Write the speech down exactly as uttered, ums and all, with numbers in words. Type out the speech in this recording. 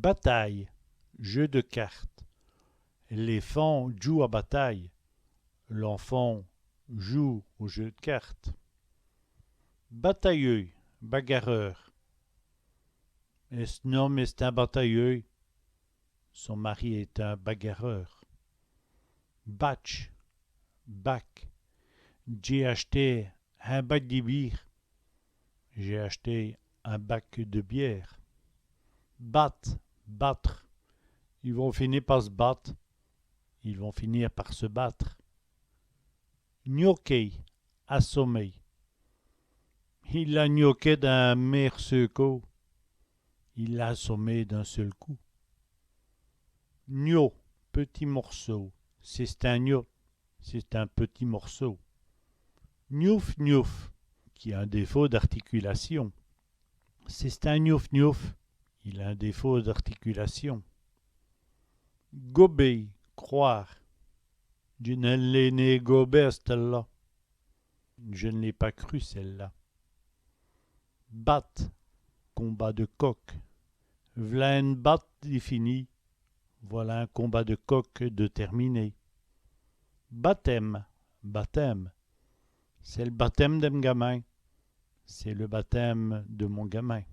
Bataye, jeu de cartes. L'èfant djoue à bataye. L'enfant joue au jeu de cartes. Batayeû, bagarreur. Ès'n-ome èst in batayeû. Son mari est un bagarreur. Batch, bac. Dj'é ach'té in batch di bîre. J'ai acheté un bac de bière. Bate, battre. I vont fini pa s' bate. Ils vont finir par se battre. Gnoker, assommer. I l'a gnoké d'in mêr seû côp. Il l'a assommé d'un seul coup. Gnos, petit morceau. C'è-st in gnos, c'est un petit morceau. Gnouf-gnouf, qui a un défaut d'articulation. C'è-st in gnouf-gnouf, il a un défaut d'articulation. Gober, croire. Dji n' l'é nén gobé, cèle-là. Je ne l'ai pas cru, celle-là. Bate, combat de coq. V'là in bate di fini. Voilà un combat de coq de terminé. Batème, baptême. C'èst l' batème di m' gamin. C'est le baptême de mon gamin.